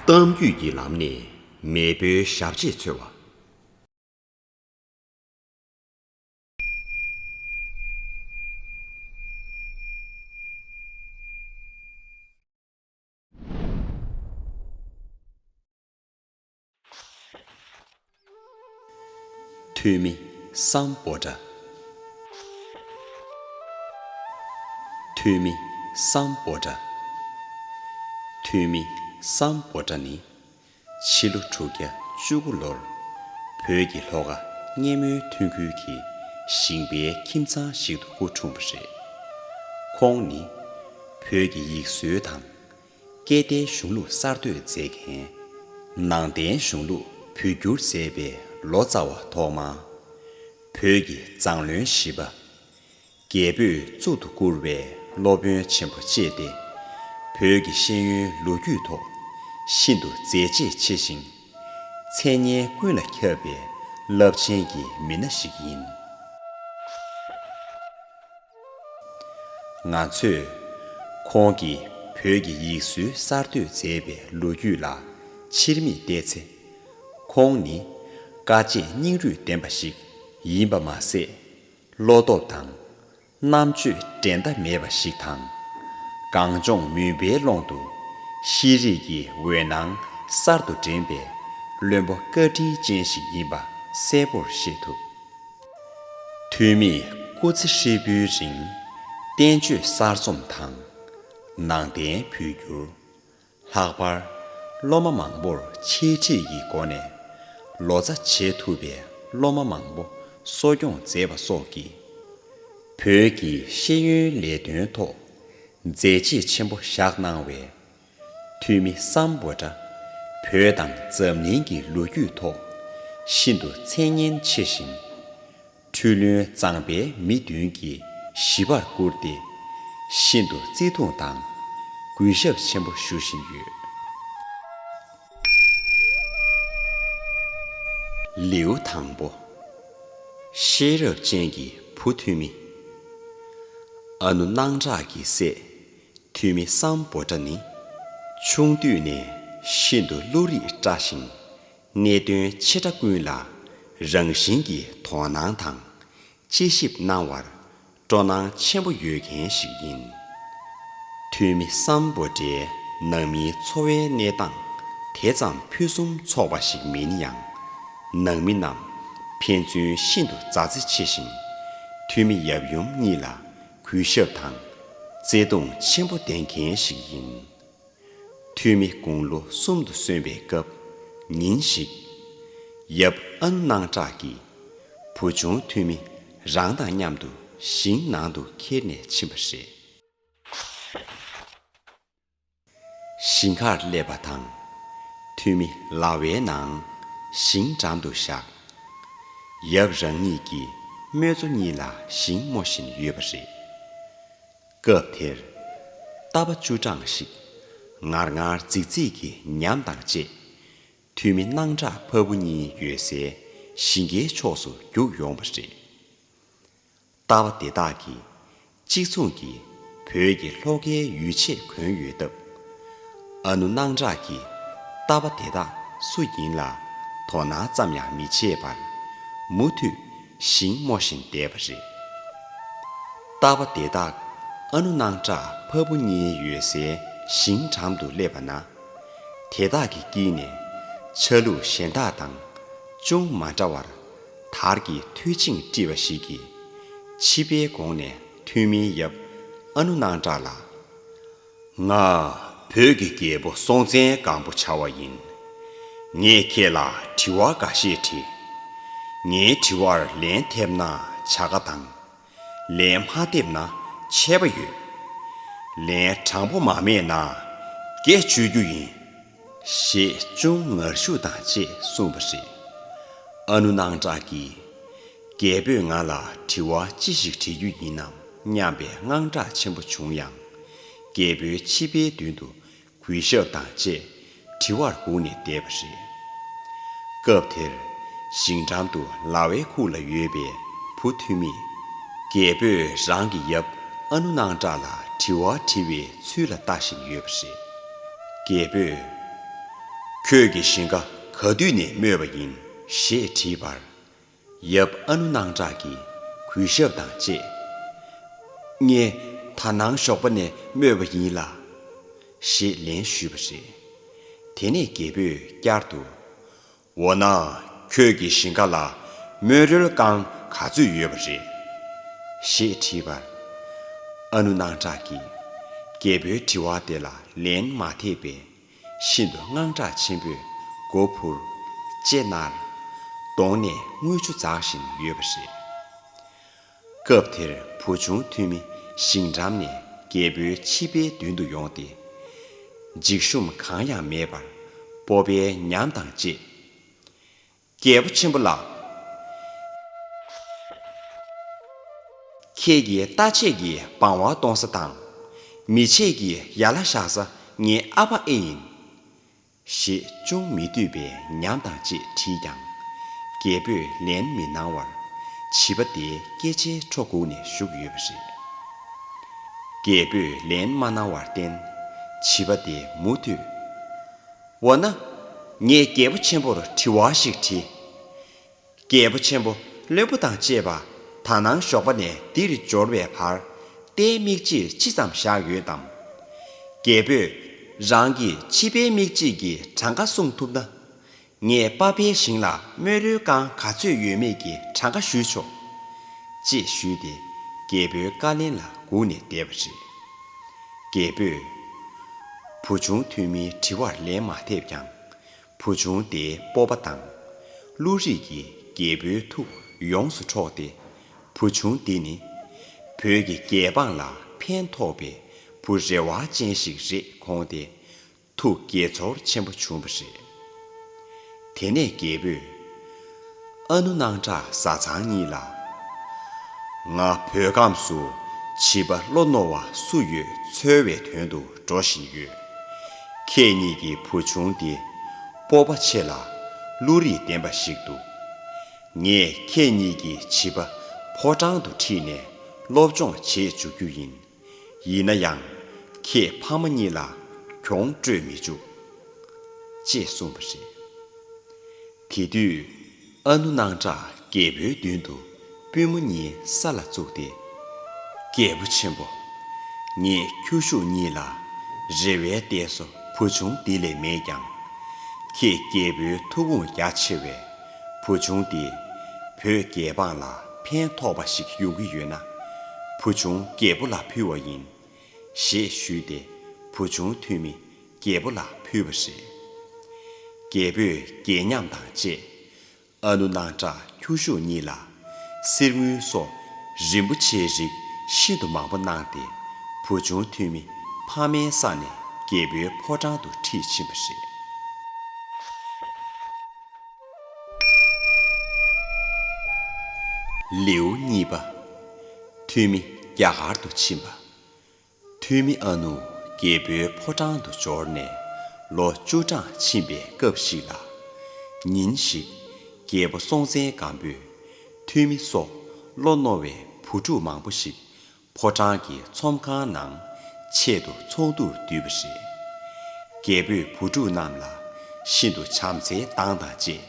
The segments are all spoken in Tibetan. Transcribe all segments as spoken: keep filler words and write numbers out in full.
གཏམ་རྒྱུད་ཀྱི་ལམ་ནས་མེས་པོའི་ཞབས་རྗེས་འཚོལ་བ། ཐོན་མི་སམ་བྷོ་ཊ། ཐོན་མི་སམ་བྷོ་ཊ། ཐོན་མི་སམ་བྷོ་ཊ་ནི། ཕྱི་ལོ་དྲུག་བརྒྱ་བཅུ་དགུ་ལོར་བོད་ཀྱི་ལྷོ་ཁ་སྙེ་མོའི་ཐོན་ཁུལ་གྱི་ཞིང་པའི་ཁྱིམ་ཚང་ཞིག་ཏུ་སྐུ་འཁྲུངས་པ་རེད། ཁོང་ནི་བོད་ཀྱི་ཡིག་སྲོལ་དང་། སྐད་བརྡའི་གཞུང་ལུགས་གསར་གཏོད་མཛད་མཁན། ནང་བསྟན་གཞུང་ལུགས་བོད་བསྒྱུར་མཛད་པའི་ལོ་ཙཱ་བ་ཐོག་མ། བོད་ཀྱི་མཛངས་བློན་བཞི་པ། རྒྱལ་པོས་གཙུག་ཏུ་བཀུར་བའི་སློབ་དཔོན་ཆེན་པོ་བཅས་ཏེ། བོད་ཀྱི་ཤེས་ཡོན་ལོ་རྒྱུས་ཐོག་ཤིན་ཏུ་མཛད་རྗེས་ཆེ་ཞིང་། མཚན་སྙན་ཀུན་ལ་ཁྱབ་པའི་རླབས་ཆེན་གྱི་མི་སྣ་ཞིག་ཡིན། ང་ཚོས་ཁོང་གིས་བོད་ཀྱི་ཡིག་སྲོལ་གསར་གཏོད་མཛད་པའི་ལོ་རྒྱུས་ལ་ཕྱིར་མིག་བལྟས་ཚེ། ཁོང་ནི་དཀའ་སྤྱད་སྙིང་རུས་ལྡན་པ་ཞིག་ཡིན་པ་མ་ཟད། བློ་སྟོབས་དང་། རྣམ་དཔྱོད་འགྲན་ཟླ་མེད་པ་ཞིག་དང་། གངས་ལྗོངས་མུན་པའི་ཀློང་དུ་ཤེས་རིག་གི་འོད་སྣང་གསར་དུ་འདྲེན་པའི་བློན་པོ་བཀའ་དྲིན་ཅན་ཞིག་ཡིན་པ་གསལ་པོར་ཤེས་ཐུབ། ཐོན་མིས་སྐུ་ཚེ་ཧྲིལ་པོའི་རིང་བསྟན་བཅོས་གསར་རྩོམ་དང་། ནང་བསྟན་བོད་བསྒྱུར། ལྷག་པར་སློབ་མ་མང་པོར་འཆད་ཁྲིད་ཀྱི་སྒོ་ནས་ལོ་ཙཱ་བྱེད་ཐུབ་པའི་སློབ་མ་མང་པོ་གསོ་སྐྱོང་མཛད་པ་སོགས་ཀྱིས། བོད་ཀྱི་ཤེས་ཡོན་ལས་དོན་ཐོག་མཛད་རྗེས་ཆེན་པོ་བཞག་གནང་བའི་ཐོན་མི་སམ་བྷོ་ཊ་བོད་དང་འཛམ་གླིང་གི་ལོ་རྒྱུས་ཐོག་ཤིན་ཏུ་མཚན་སྙན་ཆེ་ཞིང་། འཕྲུལ་བློན་གཙང་པའི་མི་བདུན་གྱིས་ཞིབ་པར་བཀུར་ཏེ། ཤིན་ཏུ་བརྩི་མཐོང་དང་གུས་ཞབས་ཆེན་པོ་ཞུ་བཞིན་ཡོད། ལེའུ་དང་པོ། ཤེས་རབ་ཅན་གྱི་བུ་ཐོན་མི། ཨ་ནུ་སྣང་གྲགས་ཀྱི་སྲས་ཐོན་མི་སམ་བྷོ་ཊ་ནི། ཆུང་དུས་ནས་ཤིན་ཏུ་བློ་རིག་བཀྲ་ཞིང་། གནད་དོན་ཆེ་ཕྲ་ཀུན་ལ་རང་བཞིན་གྱིས་དོ་སྣང་དང་། དཔྱད་ཞིབ་གནང་བར་སྤྲོ་སྣང་ཆེན་པོ་ཡོད་མཁན་ཞིག་ཡིན། ཐོན་མི་སམ་བྷོ་ཊའི་ནང་མིའི་འཚོ་བའི་གནས་སྟངས་དེ་ཙམ་ཕུན་སུམ་ཚོགས་པ་ཞིག་མིན་ཡང་། ནང་མི་རྣམས་ཕན་ཚུན་ཤིན་ཏུ་མཛའ་བརྩེ་ཆེ་ཞིང་། ཐོན་མི་ཡབ་ཡུམ་གཉིས་ལ་གུས་ཞབས་དང་བརྩེ་གདུང་ཆེན་པོ་ལྡན་མཁན་ཞིག་ཡིན། ཐོན་མི་དགུང་ལོ་གསུམ་དུ་སོན་པའི་སྐབས་ཉིན་ཞིག་ཡབ་ཨ་ནུ་སྣང་གྲགས་ཀྱིས་བུ་ཆུང་ཐོན་མི་རང་དང་མཉམ་དུ་ཞིང་ནང་དུ་ཁྱེར་ནས་ཕྱིན་པ་རེད། ཞིང་ཁར་སླེབས་པ་དང་། ཐོན་མི་ལྭ་བའི་ནང་ཞིང་འགྲམ་དུ་བཞག་ཡབ་རང་ཉིད་ཀྱིས་རྨོ་མཛོ་གཉིས་ལ་ཞིང་རྨོ་བཞིན་ཡོད་པ་རེད། སྐབས་དེར། རྟ་པ་བཅུ་གྲངས་ཤིག་ངར་ངར་རྫིག་རྫིག་གི་ཉམས་དང་བཅས། ཐོན་མི་སྣང་གྲགས་ཕ་བུ་གཉིས་ཡོད་སའི་ཞིང་ཁའི་ཕྱོགས་སུ་རྒྱུགས་ཡོང་བ་རེད། རྟ་པ་དེ་དག་གིས་གཅིག་མཚུངས་ཀྱིས་བོད་ཀྱི་ལྷོ་ཁའི་ཡུལ་ཆས་གོན་ཡོད་སྟབས། ཨ་ནུ་སྣང་གྲགས་ཀྱིས་རྟ་པ་དེ་དག་སུ་ཡིན་ལ་དོ་སྣང་ཙམ་ཡང་མི་བྱེད་པར་མུ་མཐུད་ཞིང་རྨོ་བཞིན་བསྡད་པ་རེད། རྟ་པ་དེ་དག་ཨ་ནུ་སྣང་གྲགས་ཕ་བུ་གཉིས་ཡོད་སའི་ཞིང་འགྲམ་དུ་སླེབས་པ་ན། དེ་དག་གི་དཀྱིལ་ནས་ཆ་ལུགས་གཞན་དག་དང་ཅུང་མ་འདྲ་བར་དར་གྱི་ཐོད་ཆིངས་དཀྲིས་པ་ཞིག་གིས་ཕྱི་པའི་གོང་ནས་ཐོན་མིའི་ཡབ་ཨ་ནུ་སྣང་གྲགས་ལ། ང་བོད་ཀྱི་རྒྱལ་པོ་སྲོང་བཙན་སྒམ་པོ་བྱ་བ་ཡིན། ངས་ཁྱེད་ལ་དྲི་བ་འགའ་ཤས་དྲིས། ངའི་དྲི་བར་ལན་ཐེབས་ན་བྱ་དགའ་དང་། ལན་མ་ཐེབས་ན་ཆད་པ་ཡོད། ལན་དྲང་པོ་མ་སྨྲས་ན་སྐེ་གཅོད་རྒྱུ་ཡིན། ཞེས་ཅུང་ངར་ཤུགས་དང་བཅས་གསུངས་པ་རེད། ཨ་ནུ་སྣང་གྲགས་ཀྱིས། རྒྱལ་པོས་ང་ལ་དྲི་བ་ཅི་ཞིག་དྲི་རྒྱུ་ཡིན་ནམ་སྙམ་པའི་དངངས་སྐྲག་ཆེན་པོ་བྱུང་ཡང་། རྒྱལ་པོའི་ཆིབས་པའི་མདུན་དུ་གུས་ཞབས་དང་བཅས་དྲི་བར་སྒུག་ནས་བསྡད་པ་རེད། སྐབས་དེར་ཞིང་འགྲམ་དུ་ལྭ་བའི་ཁུག་ལ་ཡོད་པའི་བུ་ཐོན་མིས། རྒྱལ་པོས་རང་གི་ཡབ་ཨ་ནུ་སྣང་གྲགས་ལ་དྲི་བ་དྲི་བའི་ཚུལ་ལ་ལྟ་བཞིན་ཡོད་པ་རེད། རྒྱལ་པོས། ཁྱོད་ཀྱི་ཞིང་ཁ་ག་དུས་ནས་རྨོས་པ་ཡིན་ཞེས་དྲིས་པར། ཡབ་ཨ་ནུ་སྣང་གྲགས་ཀྱིས་གུས་ཞབས་དང་བཅས། ངས་ད་ནངས་ཞོགས་པ་ནས་རྨོས་པ་ཡིན་ལགས། ཞེས་ལན་ཞུས་པ་རེད། དེ་ནས་རྒྱལ་པོས་བསྐྱར་དུ། འོ་ན། ཁྱོད་ཀྱི་ཞིང་ཁ་ལ་རྨོས་རོལ་རྐང་ག་ཚོད་ཡོད་པ་རེད། ཞེས་དྲིས་པར། ཨ་ནུ་སྣང་གྲགས་ཀྱིས་རྒྱལ་པོའི་དྲི་བ་དེ་ལ་ལན་མ་ཐེབས་པས། ཤིན་ཏུ་དངངས་སྐྲག་ཆེན་པོས་མགོ་འཕུར། ལྕེ་ནར། གདོང་ནས་རྔུལ་ཆུ་འཛག་བཞིན་ཡོད་པ་རེད། སྐབས་དེར་བུ་ཆུང་ཐོན་མི་ཞིང་འགྲམ་ནས་རྒྱལ་པོའི་ཆིབས་པའི་མདུན་དུ་ཡོང་སྟེ། འཇིགས་ཞུམ་གང་ཡང་མེད་པར་སྤོབས་པའི་ཉམས་དང་བཅས། རྒྱལ་པོ་ཆེན་པོ་ལགས། ཁྱེད་ཀྱི་རྟ་ཆས་ཀྱི་བང་བ་གཏོང་ས་དང་། མི་ཆས་ཀྱི་ཡ་ལ་བཞག་ས་ངའི་ཨ་ཕ་ཨེ་ཡིན། ཞེས་ཅུང་མི་འདོད་པའི་ཉམས་དང་བཅས་དྲིས་ཀྱང་། རྒྱལ་པོས་ལན་མི་གནང་བར་བྱིས་པ་དེའི་སྐེ་ཆའི་ཁྲོ་སྒུག་ནས་བཞུགས་ཡོད་པ་རེད། རྒྱལ་པོས་ལན་མ་གནང་བར་བརྟེན། བྱིས་པ་དེ་མུ་མཐུད། འོ་ན། ངས་རྒྱལ་པོ་ཆེན་པོར་དྲི་བ་ཞིག་དྲིས། རྒྱལ་པོ་ཆེན་པོ་བློན་པོ་དང་བཅས་པ་ད་ནངས་ཞོགས་པ་ནས་འདིར་འབྱོར་བའི་བར་རྟའི་མིག་དཔྱད་ཅི་ཙམ་བཞག་ཡོད་དམ། རྒྱལ་པོས་རང་གི་ཆིབས་པའི་མིག་དཔྱད་ཀྱི་གྲངས་ཀ་གསུང་ཐུབ་ན། ངས་པ་ཕའི་ཞིང་ལ་རྨོས་རོལ་རྐང་ག་ཚོད་ཡོད་མེད་ཀྱི་གྲངས་ཀ་ཞུས་ཆོག་ཅེས་ཞུས་ཏེ་རྒྱལ་པོའི་བཀའ་ལན་ལ་སྒུག་ནས་བསྡད་པ་རེད། རྒྱལ་པོས་བུ་ཆུང་ཐོན་མིའི་དྲི་བར་ལན་མ་ཐེབས་ཀྱང་། བུ་ཆུང་དེའི་སྤོབས་པ་དང་། བློ་རིག་གིས་རྒྱལ་པོའི་ཐུགས་ཡོངས་སུ་འཕྲོག་སྟེ། བུ་ཆུང་འདི་ནི། བོད་ཀྱི་རྒྱལ་འབངས་ལ་ཕན་ཐོགས་པའི་བུ་རེ་བ་ཅན་ཞིག་རེད་དགོངས་ཏེ། ཐུགས་དགྱེས་ཚོར་ཆེན་པོ་བྱུང་བ་རེད། དེ་ནས་རྒྱལ་པོས། ཨ་ནུ་སྣང་གྲགས་བཟའ་ཚང་གཉིས་ལ། ང་བོད་ཁམས་སུ་བྱིས་པ་བློ་རྣོ་བ་སུ་ཡོད་འཚོལ་བའི་དོན་དུ་འགྲོ་བཞིན་ཡོད། ཁྱེད་གཉིས་ཀྱི་བུ་ཆུང་དེ་སྤོབས་པ་ཆེ་ལ་བློ་རིག་ལྡན་པ་ཞིག་འདུག་ངས་ཁྱེད་གཉིས་ཀྱི་བྱིས་པ་ཕོ་བྲང་དུ་ཁྲིད་ནས་སློབ་སྦྱོང་བྱེད་འཇུག་རྒྱུ་ཡིན། ཡིན་ན་ཡང་ཁྱེད་ཕ་མ་གཉིས་ལ་གྱོང་སྤྲོད་མི་འཇུག་ཅེས་གསུངས་པ་རེད། དེ་དུས་ཨ་ནུ་སྣང་གྲགས་རྒྱལ་པོའི་མདུན་དུ་པུས་མོ་གཉིས་ས་ལ་བཙུགས་ཏེ། རྒྱལ་པོ་ཆེན་པོ། ངས་ཁྱོ་ཤུག་གཉིས་ལ་རེ་བའི་གཏད་སོ་བུ་ཆུང་འདི་ལས་མེད་ཀྱང་། ཁྱེད་རྒྱལ་པོའི་ཐུགས་དགོངས་རྒྱ་ཆེ་བས་བུ་ཆུང་འདི་བོད་རྒྱལ་འབངས་ལ་ཕན་ཐོགས་པ་ཞིག་ཡོང་གི་ཡོད་ན། བུ་ཆུང་རྒྱལ་པོ་ལ་ཕུལ་བ་ཡིན། ཞེས་ཞུས་ཏེ་བུ་ཆུང་ཐོན་མི་རྒྱལ་པོ་ལ་ཕུལ་བ་རེད། རྒྱལ་པོས་དགྱེས་ཉམས་དང་བཅས། ཨ་ནུ་སྣང་གྲགས་ཁྱོ་ཤུག་གཉིས་ལ་གསེར་དངུལ་སོགས་རིན་པོ་ཆེའི་རིགས་ཤིན་ཏུ་མང་པོ་གནང་སྟེ་བུ་ཆུང་ཐོན་མི་ཕ་མའི་ས་ནས་རྒྱལ་པོའི་ཕོ་བྲང་དུ་ཁྲིད་ཕྱིན་པ་རེད། ལེའུ་གཉིས་པ། ཐོན་མི་རྒྱ་གར་དུ་ཕྱིན་པ། ཐོན་མི་ཨ་ནུ་རྒྱལ་པོའི་ཕོ་བྲང་དུ་འབྱོར་ནས་ལོ་བཅུ་གྲངས་ཕྱིན་པའི་སྐབས་ཤིག་ལ། ཉིན་ཞིག་རྒྱལ་པོ་སྲོང་བཙན་སྒམ་པོས་ཐོན་མི་སོགས་བློ་རྣོ་བའི་བུ་ཕྲུག་མང་པོ་ཞིག་ཕོ་བྲང་གི་ཚོམས་ཁང་ནང་ཆེད་དུ་ཚོགས་འདུར་བསྡུས་པ་རེད། རྒྱལ་པོས་བུ་ཕྲུག་རྣམས་ལ་ཤིན་ཏུ་བྱམས་བརྩེའི་མདངས་དང་བཅས།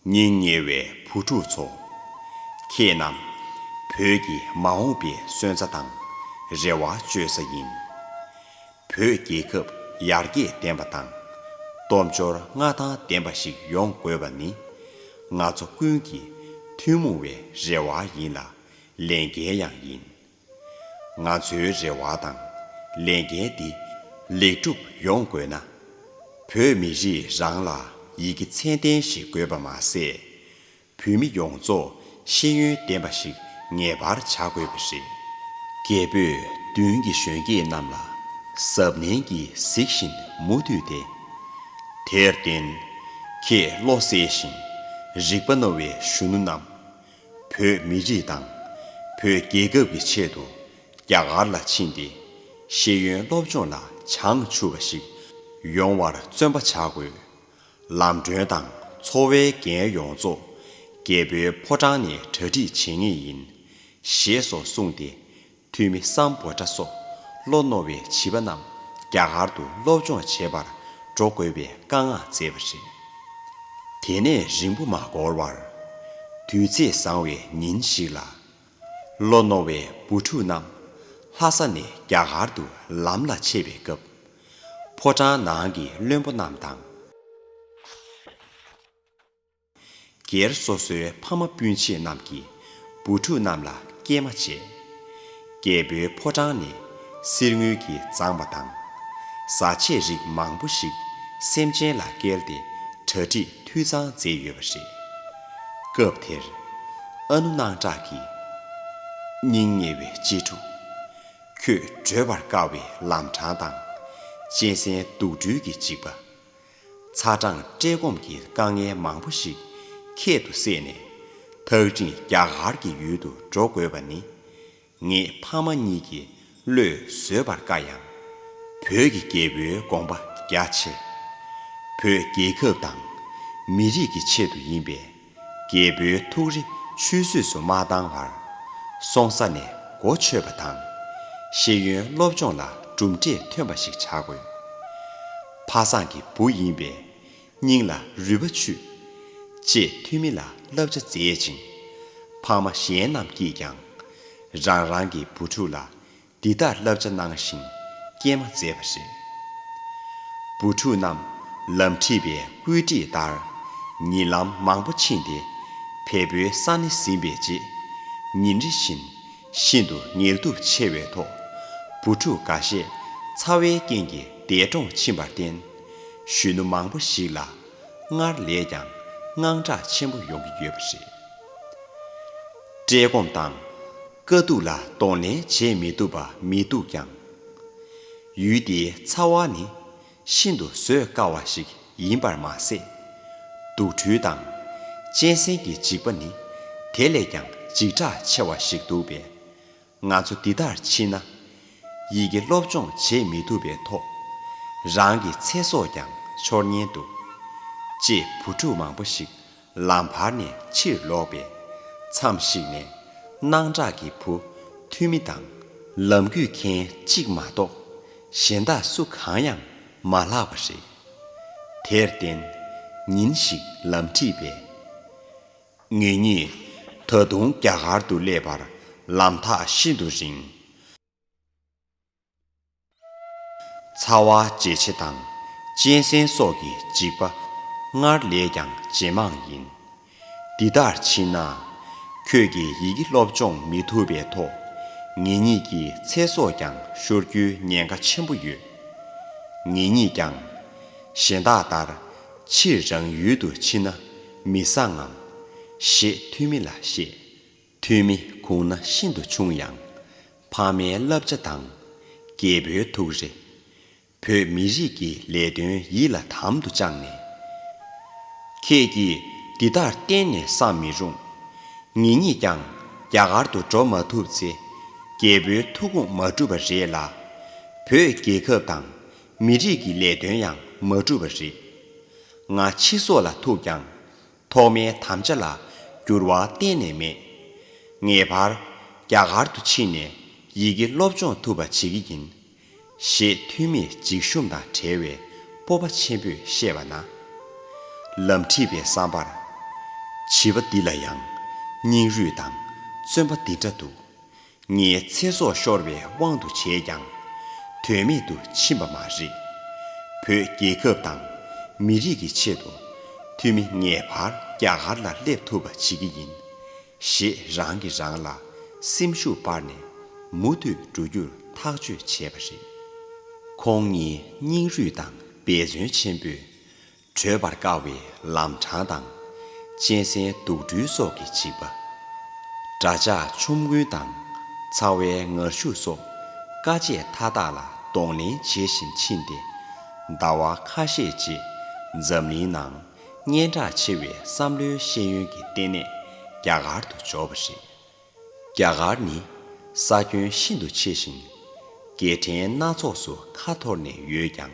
སྙིང་ཉེ་བའི་བུ་ཕྲུག་ཚོ། ཁྱེད་རྣམས་བོད་ཀྱི་མ་འོངས་པའི་སོན་རྩ་དང་རེ་བ་བཅོལ་ས་ཡིན། བོད་རྒྱལ་ཁབ་ཡར་རྒྱས་ལྡན་པ་དང་སྟོབས་འབྱོར་མངའ་ཐང་ལྡན་པ་ཞིག་ཡོང་དགོས་པ་ནི་ང་ཚོ་ཀུན་གྱི་ཐུན་མོང་བའི་རེ་བ་ཡིན་ལ་ལས་འགན་ཡང་ཡིན། ང་ཚོའི་རེ་བ་དང་ལས་འགན་འདི་ལེགས་གྲུབ་ཡོང་དགོས་ན། བོད་མི་རིགས་རང་ལ་ཡི་གེ་ཚད་ལྡན་ཞིག་དགོས་པ་མ་ཟད། བོད་མི་ཡོངས་རྫོགས་ཤེས་ཡོན་ལྡན་པ་ཞིག་ངེས་པར་བྱ་དགོས་པ་རེད། རྒྱལ་པོས་མདུན་གྱི་གཞོན་སྐྱེས་རྣམས་ལ་གཟབ་ནན་གྱིས་གཟིགས་བཞིན་མུ་མཐུད་དེ། དེར་བརྟེན། ཁྱེད་བློ་གསལ་ཞིང་རིག་པ་རྣོ་བའི་གཞོན་ནུ་རྣམས། བོད་མི་རིགས་དང་བོད་རྒྱལ་ཁབ་ཀྱི་ཆེད་དུ་རྒྱ་གར་ལ་ཕྱིན་ཏེ་ཤེས་ཡོན་སློབ་སྦྱོང་ལ་བྱང་ཆུབ་པ་ཞིག་ཡོང་བར་བརྩོན་པ་བྱ་དགོས། ལམ་གྲོན་དང་འཚོ་བའི་འགན་ཡོངས་རྫོགས་རྒྱལ་པོའི་ཕོ་བྲང་ནས་གྲ་སྒྲིག་བྱེད་ངེས་ཡིན། ཞེས་སོགས་གསུངས་ཏེ། ཐོན་མི་སམ་བྷོ་ཊ་སོགས་བློ་རྣོ་བའི་བྱིས་པ་རྣམས་རྒྱ་གར་དུ་སློབ་སྦྱོང་བྱེད་པར་ འགྲོ་དགོས་པའི་བཀའ་མངགས་མཛད་པ་རེད། དེ་ནས་རིང་པོ་མ་འགོར་བར། དུས་ཚེས་བཟང་བའི་ཉིན་ཞིག་ལ། བློ་རྣོ་བའི་བུ་ཕྲུག་རྣམས་ལྷ་ས་ནས་རྒྱ་གར་དུ་ལམ་ལ་ཆས་པའི་སྐབས། ཕོ་བྲང་ནང་གི་བློན་པོ་རྣམས་དང་། སྒེར་སོ་སོའི་ཕ་མ་སྤུན་མཆེད་རྣམས་ཀྱིས་བུ་ཕྲུག་རྣམས་ལ་སྐྱེལ་མ་བྱས། རྒྱལ་པོའི་ཕོ་བྲང་ནས་གསེར་དངུལ་གྱིས་བརྫངས་པ་དང་། བཟའ་ཆས་རིགས་མང་པོ་ཞིག་སེམས་ཅན་ལ་བསྐྱལ་ཏེ་གྲ་སྒྲིག་འཐུས་ཚང་མཛད་ཡོད་པ་རེད། སྐབས་དེར་ཨ་ནུ་སྣང་གྲགས་ཀྱིས། སྙིང་ཉེ་བའི་གཅེས་ཕྲུག། ཁྱོད་བགྲོད་པར་དཀའ་བའི་ལམ་འཕྲང་དང་། གཅན་གཟན་དུག་སྦྲུལ་གྱི་འཇིགས་པ། ཚ་གྲང་བཀྲེས་སྐོམ་གྱི་དཀའ་ངལ་མང་པོ་ཞིག་ཁྱད་དུ་བསད་ནས། ཐག་རིང་རྒྱ་གར་གྱི་ཡུལ་དུ་འགྲོ་དགོས་པ་ནི། ངེད་ཕ་མ་གཉིས་ཀྱི་བློས་བཟོད་པར་དཀའ་ཡང་། བོད་ཀྱི་རྒྱལ་པོའི་དགོངས་པ་རྒྱ་ཆེ། བོད་རྒྱལ་ཁབ་དང་མི་རིགས་ཀྱི་ཆེད་དུ་ཡིན་པས། རྒྱལ་པོའི་ཐུགས་རེ་ཆུད་ཟོས་སུ་མ་བཏང་བར། སོང་ས་ནས་གོ་ཆོད་པ་དང་། ཤེས་ཡོན་སློབ་སྦྱོང་ལ་གྲུབ་འབྲས་ཐོན་པ་ཞིག་བྱ་དགོས། ཕ་བཟང་གི་བུ་ཡིན་པས། སྙིང་ལ་རུས་པ་ཆུད། ཅེས་འཐུས་མི་ལ་བསླབ་བྱ་མཛད་ཅིང་། ཕ་མ་གཞན་རྣམས་ཀྱིས་ཀྱང་། རང་རང་གི་བུ་ཕྲུག་ལ་འདི་ལྟར་བསླབ་བྱ་གནང་ཞིང་སྐྱེལ་མ་མཛད་པ་རེད། བུ་ཕྲུག་རྣམས་ལམ་ཁྲིད་པའི་བཀོད་སྒྲིག་ལྟར། ཉིན་ལམ་མང་པོ་ཕྱིན་ཏེ། བལ་པོའི་ས་གནས་ཟིན་པའི་རྗེས། ཉིན་རེ་བཞིན་ཤིན་ཏུ་ངལ་དུབ་ཆེ་བའི་ཐོག། བུ་ཕྲུག་འགའ་ཤས་ཚ་བའི་རྐྱེན་གྱིས་འདས་གྲོངས་ཕྱིན་པར་བརྟེན། གཞོན་ནུ་མང་པོ་ཞིག་ལ་སྔར་ལས་ཀྱང་དངངས་སྐྲག་ཆེན་པོ་ཡོང་གི་ཡོད་པ་རེད། བཀྲེས་སྐོམ་དང་། དཀའ་སྡུག་ལ་གདོང་ལེན་བྱེད་མི་ཐུབ་པ་མི་འདུག་ཀྱང་། ཡུལ་དེའི་ཚ་བ་ནི་ཤིན་ཏུ་བཟོད་དཀའ་བ་ཞིག་ཡིན་པར་མ་ཟད། དུག་སྦྲུལ་དང་གཅན་གཟན་གྱི་འཇིགས་པ་ནི་དེ་ལས་ཀྱང་འཇིགས་སྐྲག་ཆེ་བ་ཞིག་འདུག་པས། ང་ཚོ་འདི་ལྟར་ཕྱིན་ན། ཡི་གེ་སློབ་སྦྱོང་བྱེད་མི་ཐུབ་པའི་ཐོག། རང་གི་ཚེ་སྲོག་ཀྱང་འཆོར་ཉེན་འདུག་ཅེས་བུ་ཕྲུག་མང་པོ་ཞིག་ལམ་བར་ནས་ཕྱིར་ལོག་པས། མཚམས་ཤིག་ནས་སྣང་གྲགས་ཀྱི་བུ་འཐུས་མི་དང་། ལམ་རྒྱུས་མཁན་གཅིག་མ་གཏོགས་གཞན་དག་སུ་གང་ཡང་མ་ལྷག་པ་རེད། དེར་བརྟེན། ཉིན་ཞིག་ལམ་ཁྲིད་པས། ངེད་གཉིས་ད་དུང་རྒྱ་གར་དུ་སླེབས་པར་ལམ་ཐག་ཤིན་ཏུ་རིང་། ཚ་བ་ཇེ་ཆེ་དང་གཅན་གཟན་སོགས་ཀྱི་འཇིགས་པ་སྔར་ལས་ཀྱང་ཇེ་མང་ཡིན། འདི་ལྟར་ཕྱིན་ན། ཁྱོད་ཀྱིས་ཡི་གེ་སློབ་སྦྱོང་མི་ཐུབ་པའི་ཐོག། ངེད་གཉིས་ཀྱི་ཚེ་སྲོག་ཀྱང་ཤོར་རྒྱུའི་ཉེན་ཁ་ཆེན་པོ་ཡོད། ངེད་གཉིས་ཀྱང་གཞན་དག་ལྟར་ཕྱིར་རང་ཡུལ་དུ་ཕྱིན་ན་མི་བཟང་ངམ། ཞེས་འཐུས་མི་ལ་བཤད། འཐུས་མི་ཁུངས་སྣ་ཤིན་ཏུ་ཆུང་ཡང་། ཕ་མའི་བསླབ་བྱ་དང་། རྒྱལ་པོའི་ཐུགས་རེ། བོད་མི་རིགས་ཀྱི་ལས་དོན་ཡིད་ལ་དམ་དུ་བཅངས་ནས། ཁྱེད་ཀྱིས་འདི་ལྟར་གཏན་ནས་བསམ་མི་རུང་། ངེད་གཉིས་ཀྱང་རྒྱ་གར་དུ་འགྲོ་མ་ཐུབ་ཚེ། རྒྱལ་པོའི་ཐུགས་དགོངས་མ་འགྲུབ་པ་རེད་ལ། བོད་རྒྱལ་ཁབ་དང་མི་རིགས་ཀྱི་ལས་དོན་ཡང་མ་འགྲུབ་པ་རེད། ང་འཆི་སྲོག་ལ་ཐུག་ཀྱང་། ཐོག་མའི་དམ་བཅའ་ལ་འགྱུར་བ་གཏན་ནས་མེད། ངེས་པར་རྒྱ་གར་དུ་ཕྱིན་ནས་ཡི་གེ་སློབ་སྦྱོང་ཐུབ་པ་བྱེད་ཀྱི་ཡིན། ཞེས་འཐུས་མིས་འཇིགས་ཞུམ་དང་བྲལ་བའི་སྤོབས་པ་ཆེན་པོས་བཤད་པ་ན། ལམ་ཁྲིད་པའི་བསམ་པར། བྱིས་པ་འདི་ལ་ཡང་སྙིང་རུས་དང་བརྩོན་པ་འདི་འདྲ་འདུག་ངའི་ཚེ་སྲོག་ཤོར་བའི་དབང་དུ་བྱས་ཀྱང་། དོན་མེད་དུ་ཕྱིན་པ་མ་རེད། བོད་རྒྱལ་ཁབ་དང་མི་རིགས་ཀྱི་ཆེད་དུ། འཐུས་མི་ངེས་པར་རྒྱ་གར་ལ་སླེབས་ཐུབ་པ་བྱེད་ཀྱི་ཡིན། ཞེས་རང་གིས་རང་ལ་སེམས་ཤུགས་སྤར་ནས་མུ་མཐུད་འགྲོ་རྒྱུར་ཐག་གཅོད་བྱས་པ་རེད། ཁོང་གཉིས་སྙིང་རུས་དང་འབད་བརྩོན་ཆེན་པོས། བགྲོད་པར་དཀའ་བའི་ལམ་འཕྲང་དང་། གཅན་གཟན་དུག་སྦྲུལ་སོགས་ཀྱི་འཇིགས་པ། དགྲ་ཇག་ཆོམ་རྐུན་དང་ཚ་བའི་ངར་ཤུགས་སོགས་དཀའ་སྤྱད་མཐའ་དག་ལ་གདོང་ལེན་བྱེད་བཞིན་ཕྱིན་ཏེ། ཟླ་བ་ཁ་ཤས་རྗེས་འཛམ་གླིང་ནང་སྙན་གྲགས་ཆེ་བའི་བསམ་བློའི་ཤེས་ཡོན་གྱི་ལྟེ་གནས་རྒྱ་གར་དུ་འབྱོར་བ་རེད། རྒྱ་གར་ནི་ས་ཁྱོན་ཤིན་ཏུ་ཆེ་ཞིང་། རྒྱལ་ཕྲན་སྣ་ཚོགས་སུ་ཁ་འཐོར་ནས་ཡོད་ཀྱང་།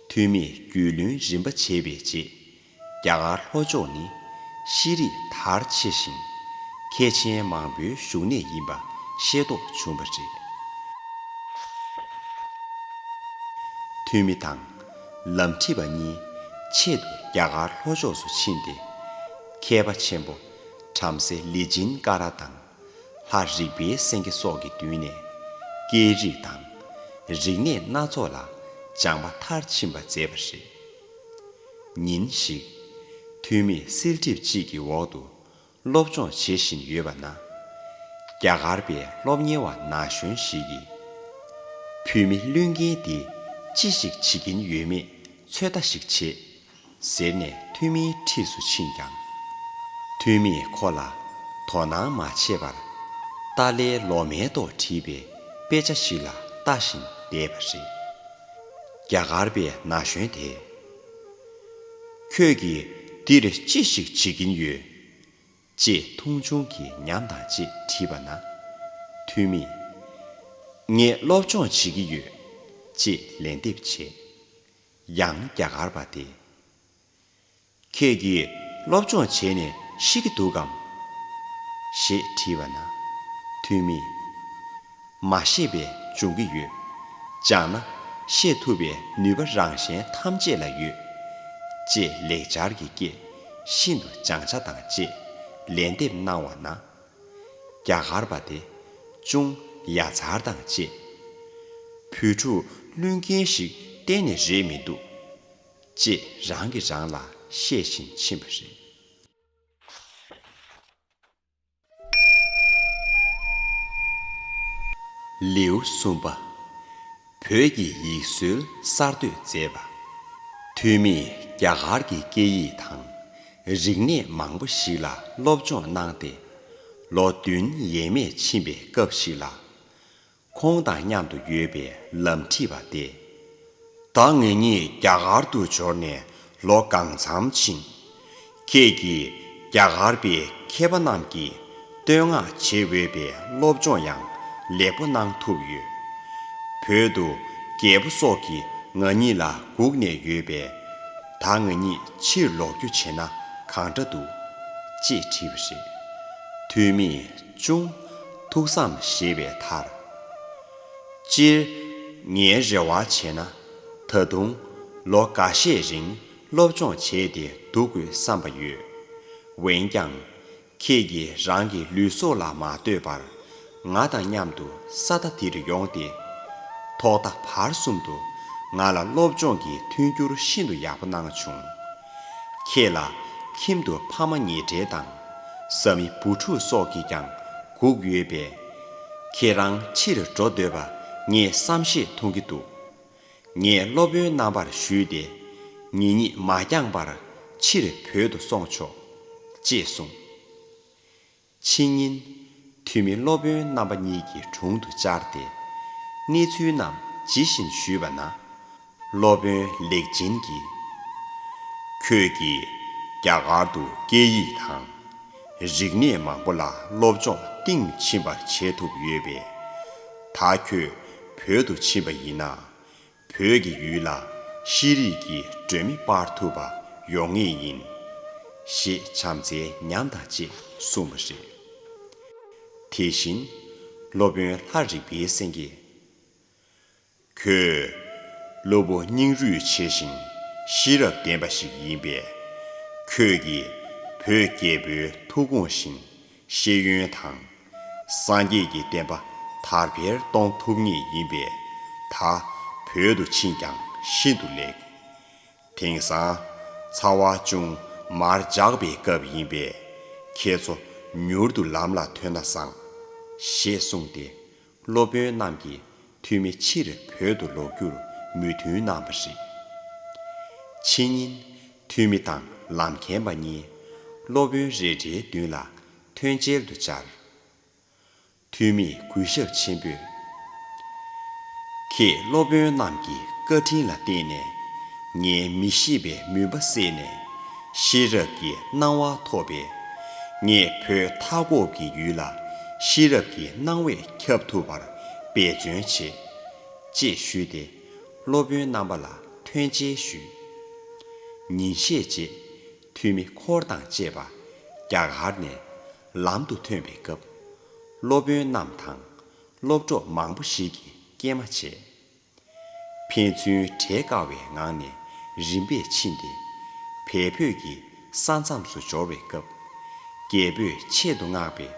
འཐུས་མིས་རྒྱུས་ལོན་རིམ་པ་བྱས་པའི་རྗེས། རྒྱ་གར་ལྷོ་ཕྱོགས་ནི་ཤེས་རིག་དར་ཆེ་ཞིང་། མཁས་ཆེན་མང་པོའི་བཞུགས་གནས་ཡིན་པ་ཤེས་རྟོགས་བྱུང་བ་རེད། འཐུས་མི་དང་ ལམ་ཁྲིད་པ་གཉིས་ཆེད་དུ་རྒྱ་གར་ལྷོ་ཕྱོགས་སུ་ཕྱིན་ཏེ། མཁས་པ་ཆེན་པོ་བྲམ་ཟེ་ལི་ཇིན་ཀ་ར་དང་། ལྷ་རིག་པའི་སེང་གེ་སོགས་ཀྱི་མདུན་ནས་སྐད་རིགས་དང་། རིག་གནས་སྣ་ཚོགས་ལ་སྦྱངས་པ་མཐར་ཕྱིན་པ་མཛད་པ་རེད། ཉིན་ཞིག་ཐུ་མི་བསིལ་གྲིབ་ཅིག་གི་འོག་ཏུ་སློབ་སྦྱོང་བྱེད་བཞིན་ཡོད་པ་ན། རྒྱ་གར་པའི་སློབ་གཉེར་བ་ན་གཞོན་ཞིག་གིས། བུད་མེད་བླུན་རྒན་འདིས་ཅི་ཞིག་བྱེད་ཀྱིན་ཡོད་མེད་ཚོད་ལྟ་ཞིག་བྱེད། ཟེར་ནས་ཐུ་མིའི་འཁྲིས་སུ་ཕྱིན་ཀྱང་། ཐུ་མིས་ཁོ་ལ་དོ་སྣང་མ་བྱས་པར། ཏཱ་ལའི་ལོ་མའི་ཐོག་བྲིས་པའི་དཔེ་ཆ་ཞིག་ལ་ལྟ་བཞིན་བསྡད་པ་རེད། རྒྱ་གར་པའི་ན་གཞོན་དེས། ཁྱོད་ཀྱིས་འདིར་ཅི་ཞིག་བྱེད་ཀྱིན་ཡོད། ཅེས་མཐོང་ཆུང་གིས་ཉམས་དང་བཅས་དྲིས་པ་ན། ཐུ་མིས། ངས་སློབ་སྦྱོང་བྱེད་ཀྱི་ཡོད། ཅེས་ལན་འདེབས་བྱས། ཡང་རྒྱ་གར་པ་དེས། ཁྱེད་ཀྱིས་སློབ་སྦྱོང་བྱས་ནས་ཤི་གི་འདུག་གམ། ཞེས་དྲིས་པ་ན། ཐུ་མིས། མ་ཤེས་པའི་འབྱུང་གི་ཡོད། སྦྱངས་ན་ཤེས་ཐུབ་པའི་ནུས་པ་རང་གཞན་ཐམས་ཅད་ལ་ཡོད། ཅེས་ལེགས་སྦྱར་གྱི་སྐད་ཤིན་ཏུ་སྦྱང་བྱ་དང་བཅས་ལན་འདེབས་གནང་བ་ན། རྒྱ་གར་པ་དེ་ཅུང་ཡ་མཚར་དང་བཅས། བུ་ཕྲུག་བླུན་རྒན་ཞིག་གཏན་ནས་རེད་མི་འདུག་ཅེས་རང་གིས་རང་ལ་བཤད་བཞིན་ཕྱིན་པ་རེད། ལེའུ་གསུམ་པ། བོད་ཀྱི་ཡིག་སྲོལ་གསར་གཏོད་མཛད་པ། ཐུ་མིས་རྒྱ་གར་གྱི་སྐད་ཡིག་དང་རིག་གནས་མང་པོ་ཞིག་ལ་སློབ་སྦྱོང་གནང་སྟེ། ལོ་བདུན་ཡས་མས་ཕྱིན་པའི་སྐབས་ཤིག་ལ། ཁོང་དང་མཉམ་དུ་ཡོད་པའི་ལམ་ཁྲིད་པ་དེས། ད་ངེད་གཉིས་རྒྱ་གར་དུ་འབྱོར་ནས་ལོ་གང་འཚམ་ཕྱིན། ཁྱེད་ཀྱིས་རྒྱ་གར་པའི་མཁས་པ་རྣམས་ཀྱིས་བསྟོད་བསྔགས་བྱེད་འོས་པའི་སློབ་སྦྱོང་ཡང་ལེགས་པོ་གནང་ཐུབ་ཡོད། བོད་དུ་རྒྱལ་པོ་སོགས་ཀྱིས་ང་གཉིས་ལ་སྒུག་ནས་ཡོད་པས། ད་ང་གཉིས་ཕྱིར་ལོག་རྒྱུ་བྱེད་ན་གང་འདྲ་འདུག་ཅེས་དྲིས་པ་རེད། ཐུ་མིས་ཅུང་ཐུགས་བསམ་བཞེས་པའི་མཐར། སྤྱིར་ངའི་རེ་བ་བྱས་ན། ད་དུང་ལོ་འགའ་ཤས་རིང་སློབ་སྦྱོང་བྱས་ཏེ་འདུག་དགོས་བསམ་པ་ཡོད། འོན་ཀྱང་། ཁྱེད་ཀྱིས་རང་གི་ལུས་སྲོག་ལ་མ་ལྟོས་པར། ང་དང་མཉམ་དུ་ས་མཐའ་འདིར་ཡོང་སྟེ། ཐོག་མཐའ་བར་གསུམ་དུ་ང་ལ་སློབ་སྦྱོང་གི་མཐུན་འགྱུར་ཤིན་ཏུ་ཡག་པོ་གནང་བྱུང་། ཁྱེད་ལ་ཁྱིམ་དུ་ཕ་མ་ཉེ་འབྲེལ་དང་། བཟའ་མི་བུ་ཕྲུག་སོགས་ཀྱིས་ཀྱང་སྒུག་ཡོད་པས། ཁྱེད་རང་ཕྱིར་འགྲོ་འདོད་པ་ངས་བསམ་ཤེས་མཐོང་གི་འདུག་ངས་སློབ་དཔོན་རྣམ་པར་ཞུས་ཏེ། ངེད་གཉིས་མ་འགྱངས་པར་ཕྱིར་བོད་དུ་སོང་ཆོག་ཅེས་གསུངས། ཕྱི་ཉིན། ཐུ་མི་སློབ་དཔོན་རྣམ་པ་གཉིས་ཀྱི་དྲུང་དུ་བཅར་ཏེ། གནས་ཚུལ་རྣམས་ཇི་བཞིན་ཞུས་པ་ན། སློབ་དཔོན་ལེགས་སྦྱིན་གྱིས། ཁྱོད་ཀྱིས་རྒྱ་གར་དུ་སྐད་ཡིག་དང་། རིག་གནས་མང་པོ་ལ་སློབ་སྦྱོང་གཏིང་ཕྱིན་པར་བྱེད་ཐུབ་ཡོད་པས། ད་ཁྱོད་བོད་དུ་ཕྱིན་པ་ཡིན་ན། བོད་ཀྱི་ཡུལ་ལ་ཤེས་རིག་གི་སྒྲོན་མེ་སྤར་ཐུབ་པ་ཡོང་ངེས་ཡིན། ཞེས་བྱམས་བརྩེའི་ཉམས་དང་བཅས་གསུངས་པ་རེད། དེ་བཞིན་སློབ་དཔོན་ལྷ་རིག་པའི་སེང་གེས། ཁྱོད་སློབ་བུ་སྙིང་རུས་ཆེ་ཞིང་ཤེས་རབ་ལྡན་པ་ཞིག་ཡིན་པས། ཁྱོད་ཀྱིས་བོད་རྒྱལ་པོའི་ཐུགས་དགོངས་བཞིན་ཤེས་ཡོན་དང་། སངས་རྒྱས་ཀྱི་བསྟན་པ་དར་འཕེལ་གཏོང་ཐུབ་ངེས་ཡིན་པས། ད་བོད་དུ་ཕྱིན་ཀྱང་ཤིན་ཏུ་ལེགས། དེང་སང་ཚ་བ་ཅུང་མར་འཇགས་པའི་སྐབས་ཡིན་པས། ཁྱེད་ཚོ་མྱུར་དུ་ལམ་ལ་ཐོན་ན་བཟང་། ཞེས་གསུངས་ཏེ། སློབ་དཔོན་རྣམས་ཀྱིས་ཐུ་མི་ཕྱིར་བོད་དུ་ལོག་རྒྱུར་མོས་མཐུན་གནང་བ་རེད། ཕྱི་ཉིན། ཐུ་མི་དང་ལམ་མཁན་པ་གཉིས་སློབ་དཔོན་རེ་འདྲའི་མདུན་ལ་མཐུན་རྐྱེན་དུ་བཅར། ཐུ་མིས་གུས་ཞབས་ཆེན་པོས། ཁྱེད་སློབ་དཔོན་རྣམས་ཀྱི་བཀའ་དྲིན་ལ་བརྟེན་ནས། ངའི་མི་ཤེས་པའི་མུན་པ་བསལ་ནས། ཤེས་རབ་ཀྱི་སྣང་བ་ཐོབ་པས། ངས་བོད་མཐའ་འཁོབ་ཀྱི་ཡུལ་ལ་ཤེས་རབ་ཀྱི་སྣང་བས་ཁྱབ་ཐུབ་པར་འབད་བརྩོན་བྱེད། ཅེས་ཞུས་ཏེ། སློབ་དཔོན་རྣམ་པ་ལ་མཐུན་རྐྱེན་ཞུས། ཉིན་ཤས་རྗེས། ཐུ་མི་འཁོར་དང་བཅས་པ་རྒྱ་གར་ནས་ལམ་དུ་ཐོན་པའི་སྐབས། སློབ་དཔོན་རྣམས་དང་སློབ་གྲོགས་མང་པོ་ཞིག་གིས་སྐྱེལ་མ་བྱས། ཕན་ཚུན་བྲེལ་དཀའ་བའི་ངང་ནས་ རིམ་པས་ཕྱིན་ཏེ། བལ་བོད་ཀྱི་ས་མཚམས་སུ་འབྱོར་བའི་སྐབས། རྒྱལ་པོས་ཆེད་དུ་མངགས་པའི་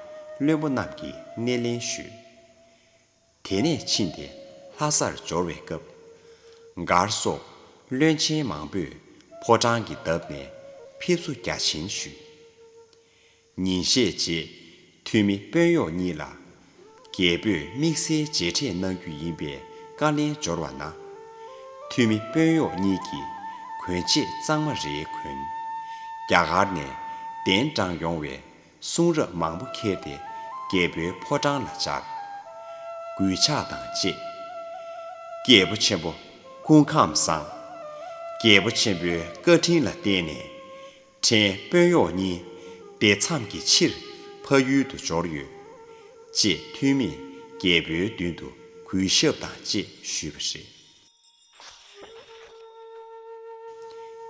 བློན་པོ་རྣམས་ཀྱིས་སྣེ་ལེན་ཞུས། དེ་ནས་ཕྱིན་ཏེ་ལྷ་སར་འབྱོར་བའི་སྐབས། མགར་སོགས་བློན་ཆེན་མང་པོས་ཕོ་བྲང་གི་འདབས་ནས་ཕེབས་བསུ་རྒྱ་ཆེན་ཞུས། ཉིན་ཤས་རྗེས། ཐུ་མི་དཔོན་གཡོག་གཉིས་ལ། རྒྱལ་པོས་དམིགས་བསལ་མཇལ་འཕྲད་གནང་རྒྱུ་ཡིན་པའི་བཀའ་ལན་འབྱོར་བ་ན། ཐུ་མི་དཔོན་གཡོག་གཉིས་ཀྱིས་གོན་ཆས་གཙང་མ་རེ་གོན། རྒྱ་གར་ནས་གདན་དྲངས་ཡོང་བའི་གསུང་རབ་མང་པོ་ཁྱེར་ཏེ་རྒྱལ་པོའི་ཕོ་བྲང་ལ་བཅར། གུས་ཕྱག་དང་བཅས། རྒྱལ་པོ་ཆེན་པོ་སྐུ་ཁམས་བཟང་། རྒྱལ་པོ་ཆེན་པོའི་བཀའ་དྲིན་ལ་བརྟེན་ནས། ཕྲན་དཔོན་གཡོག་གཉིས་བདེ་མཚམས་ཀྱི་ཕྱིར་ཕ་ཡུལ་དུ་འབྱོར་ཡོད། ཅེས་ཐུ་མིས་རྒྱལ་པོའི་མདུན་དུ་གུས་ཞབས་དང་བཅས་ཞུས་པ་རེད།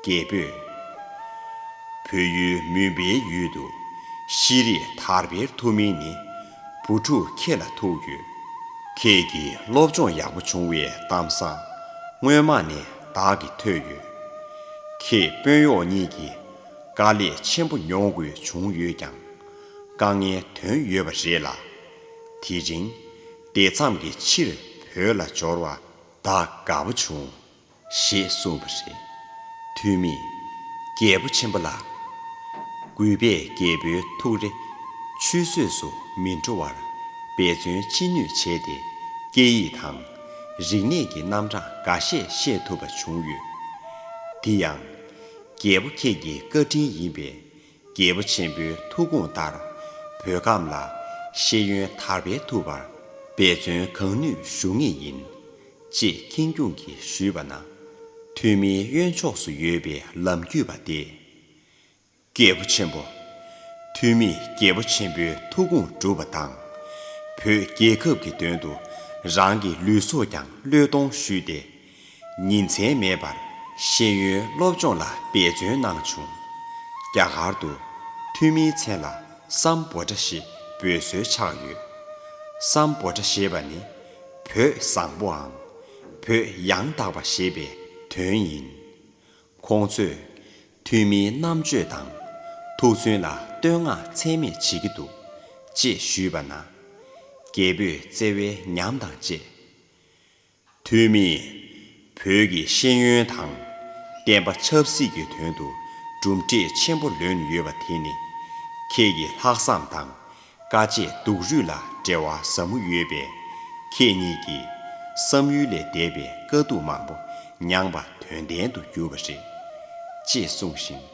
རྒྱལ་པོས། བོད་ཡུལ་མུན་པའི་ཡུལ་དུ་ཤེས་རིག་དར་སྤེལ་ཐུབ་མིན་ནི་བུ་ཕྲུག་ཁྱེད་ལ་ཐུག་ཡོད། ཁྱེད་ཀྱི་སློབ་སྦྱོང་ཡག་པོ་བྱུང་བའི་གཏམ་བཟང་སྔོན་མ་ནས་བདག་གིས་ཐོས་ཡོད། ཁྱེད་དཔོན་གཡོག་གཉིས་ཀྱིས་དཀའ་ལས་ཆེན་པོ་མྱོང་དགོས་བྱུང་ཡོད་ཀྱང་། དཀའ་ངལ་ཐོན་ཡོད་པ་རེད་ལ། དེ་རིང་བདེ་མཚམས་ཀྱི་ཕྱིར་བོད་ལ་འབྱོར་བ་བདག་དགའ་པོ་བྱུང་། ཞེས་གསུངས་པ་རེད། ཐུ་མིས། རྒྱལ་པོ་ཆེན་པོ་ལགས། གུས་པས་རྒྱལ་པོའི་ཐུགས་རེ་ཆུད་ཟོས་སུ་མི་འགྲོ་བར་འབད་བརྩོན་ཅི་ནུས་བྱས་ཏེ། སྐད་ཡིག་དང་རིག་གནས་ཀྱི་རྣམ་གྲངས་འགའ་ཤས་ཤེས་ཐུབ་པ་བྱུང་ཡོད། འདི་ཡང་། རྒྱལ་པོ་ཁྱེད་ཀྱི་བཀའ་དྲིན་ཡིན་པས། རྒྱལ་པོ་ཆེན་པོའི་ཐུགས་དགོངས་ལྟར། བོད་ཁམས་ལ་ཤེས་ཡོན་དར་སྤེལ་ཐུབ་པར་འབད་བརྩོན་གང་ནུས་ཞུ་ངེས་ཡིན། ཅེས་ཁེངས་སྐྱུང་གིས་ཞུས་པ་ན། ཐུ་མིའི་གཡོན་ཕྱོགས་སུ་ཡོད་པའི་ལམ་རྒྱུད་པ་དེས། རྒྱལ་པོ་ཆེན་པོ། ཐུ་མིས་རྒྱལ་པོ་ཆེན་པོའི་ཐུགས་དགོངས་སྒྲུབ་པ་དང་། བོད་རྒྱལ་ཁབ་ཀྱི་དོན་དུ་རང་གི་ལུས་སྲོག་ཀྱང་བློས་གཏོང་ཞུས་ཏེ། ཉིན་མཚན་མེད་པར་ཤེས་ཡོན་སློབ་སྦྱོང་ལ་འབད་བརྩོན་གནང་བྱུང་། རྒྱ་གར་དུ་ཐུ་མིའི་མཚན་ལ་སམ་བྷོ་ཊ་ཞེས་འབོད་སྲོལ་ཆགས་ཡོད། སམ་བྷོ་ཊ་ཞེས་པ་ནི་བོད་བཟང་པོའམ་བོད་ཡང་དག་པ་ཞེས་པའི་དོན་ཡིན། ཁོང་ཚོས་ཐུ་མིའི་རྣམ་དཔྱོད་དང་ཐུགས་བརྩོན་ལ་བསྟོད་བསྔགས་ཚད་མེད་བྱེད་ཀྱི་འདུག་ཅེས་ཞུས་པ་ན། རྒྱལ་པོས་བརྩེ་བའི་ཉམས་དང་བཅས། ཐུ་མིས་བོད་ཀྱི་ཤེས་ཡོན་དང་བསྟན་པ་ཆབ་སྲིད་ཀྱི་དོན་དུ་གྲུབ་འབྲས་ཆེན་པོ་ལོན་ཡོད་པ་དེ་ནི། ཁྱེད་ཀྱི་ལྷག་བསམ་དང་དཀའ་སྤྱད་སྡུག་རུས་ལ་འབྲེལ་བ་ཟབ་མོ་ཡོད་པས། ཁྱེད་ཉིད་ཀྱིས་བསམ་ཡུལ་ལས་འདས་པའི་དཀའ་སྡུག་མང་པོ་མྱངས་པ་དོན་ལྡན་དུ་གྱུར་པ་རེད། ཅེས་གསུངས་ཤིང་།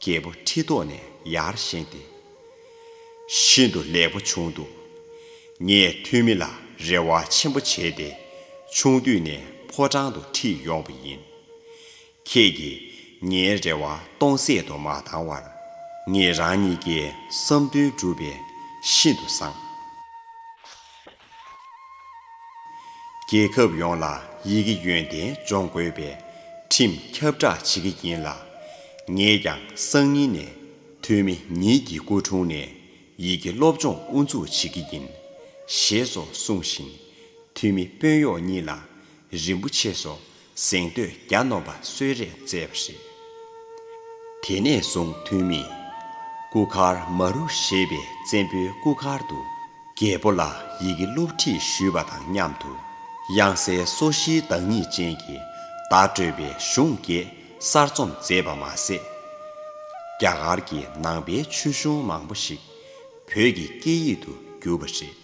རྒྱལ་པོ་ཁྲི་ཐོག་ནས་ཡར་བཞེངས་ཏེ། ཤིན་ཏུ་ལེགས་པོ་བྱུང་འདུག་ངས་ཐུ་མི་ལ་རེ་བ་ཆེན་པོ་བྱས་ཏེ། ཆུང་དུས་ནས་ཕོ་བྲང་དུ་ཁྲིད་ཡོང་བ་ཡིན། ཁྱེད་ཀྱིས་ངའི་རེ་བ་སྟོང་ཟད་དུ་མ་བཏང་བར། ངེད་རང་གཉིས་ཀའི་བསམ་དོན་འགྲུབ་པས་ཤིན་ཏུ་བཟང་། རྒྱལ་ཁབ་ཡོངས་ལ་ཡི་གེ་ཡོན་ཏན་སྦྱོང་དགོས་པའི་ཁྲིམས་ཁྱབ་བསྒྲགས་བྱེད་ཀྱི་ཡིན་ལ། ངས་ཀྱང་སང་ཉིན་ནས་ཐུ་མི་ཉིད་ཀྱི་སྐུ་དྲུང་ནས་ཡི་གེ་སློབ་སྦྱོང་དབུ་འཛུགས་བྱེད་ཀྱི་ཡིན། ཞེས་སོགས་གསུངས་ཤིང་། ཐུ་མི་དཔོན་གཡོག་གཉིས་ལ་རིན་པོ་ཆེ་སོགས་གཟེངས་བསྟོད་གྱ་ནོམ་པ་གསོལ་རས་མཛད་པ་རེད། དེ་ནས་བཟུང་ཐུ་མིས་སྐུ་མཁར་མ་རུ་ཞེས་པའི་བཙན་པོའི་སྐུ་མཁར་དུ། རྒྱལ་པོ་ལ་ཡི་གེ་སློབ་ཁྲིད་ཞུས་པ་དང་མཉམ་དུ། དབྱངས་གསལ་སོར་བཞིའི་བདག་ཉིད་ཅན་གྱི་བརྡ་སྤྲོད་པའི་གཞུང་བརྒྱད་གསར་རྩོམ་མཛད་པ་མ་ཟད། རྒྱ་གར་གྱི་ནང་པའི་ཆོས་གཞུང་མང་པོ་ཞིག་བོད་ཀྱི་སྐད་ཡིག་ཏུ་བསྒྱུར་བ་རེད།